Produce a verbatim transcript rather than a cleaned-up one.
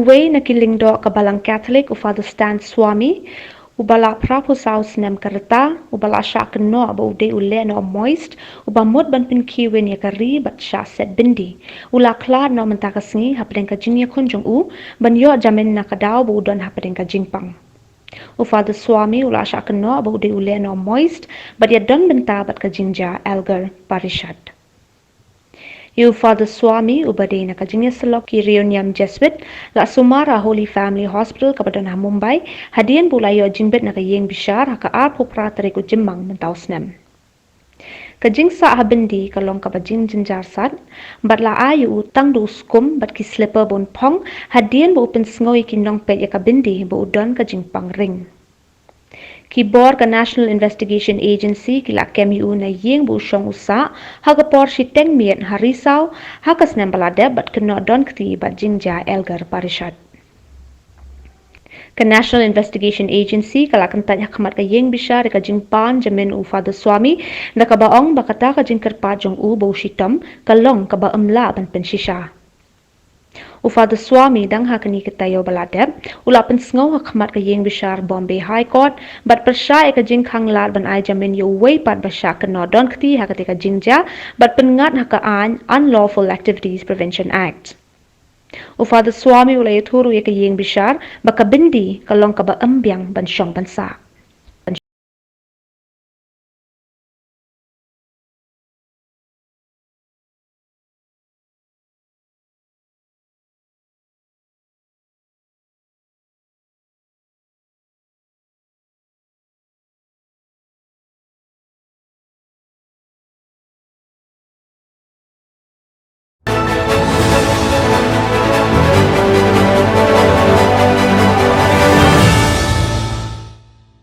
Uwei na ki lyngdoh ka Balang Katholik, u Father Stan Swami, uba la phra phew saw snem ka rta, uba la shah kynnoh ba u dei u lehnoh Moist, uba mut ban pynkhie win ïa ka ri bad shah set byndi, u la khlad noh mynta ka sngi hapdeng ka jingïakhun jong u ban ïoh jamin na ka daw ba u don hapdeng ka jingpang. U Father Swami u la shah kynnoh ba u dei u lehnoh Moist bad ïadon bynta bad ka jingjia Elgar Parishad. Ïa u Father Swami, uba dei na ka jingïasyllok ki riewniam Jesuit, la sumar ha Holy Family Hospital kaba don ha Mumbai, hadien ba u la ïoh jingbit na ka ïing bishar ha ka arphew phra tarik u Jymmang mynta u snem. Ka jingsah ha byndi ka long kaba jingjynjar sat, bad la ai ïa u tang da u skum bad ki slipper ba un phong, hadien ba u pynsngew ïa ki nongpeit ïa ka byndi ba u don ka jingpang ring. Ki bor ka National Investigation Agency ki la kem ïa u na ïing ba u shong u sah ha ka por shiteng miet ha Risaw ha ka snem ba la dep bad kynnoh don kti bad jingjia Elgar Parishad. Ka National Investigation Agency ka la kyntait ha khmat ka ïing bishar ïa ka jingpan jamin u Father Swami, da kaba ong ba kata ka jingkyrpad jong u ba u shitom ka long kaba ym lah ban pynshisha. U Father Swami dang ha kane ka taïew ba la dep u la pynsngew ha khmat ka ïing bishar Bombay High Court bad pyrshah ïa ka jingkhang lad ban ai jamin ïa uwei pat ba shah kynnoh don kti ha kata ka jingjia bad pynngat ha ka aiñ Unlawful Activities Prevention Act. U Father Swami u la ïathuh ruh ïa ka ïing bishar ba ka byndi ka long kaba ym biang ban shong ban sah.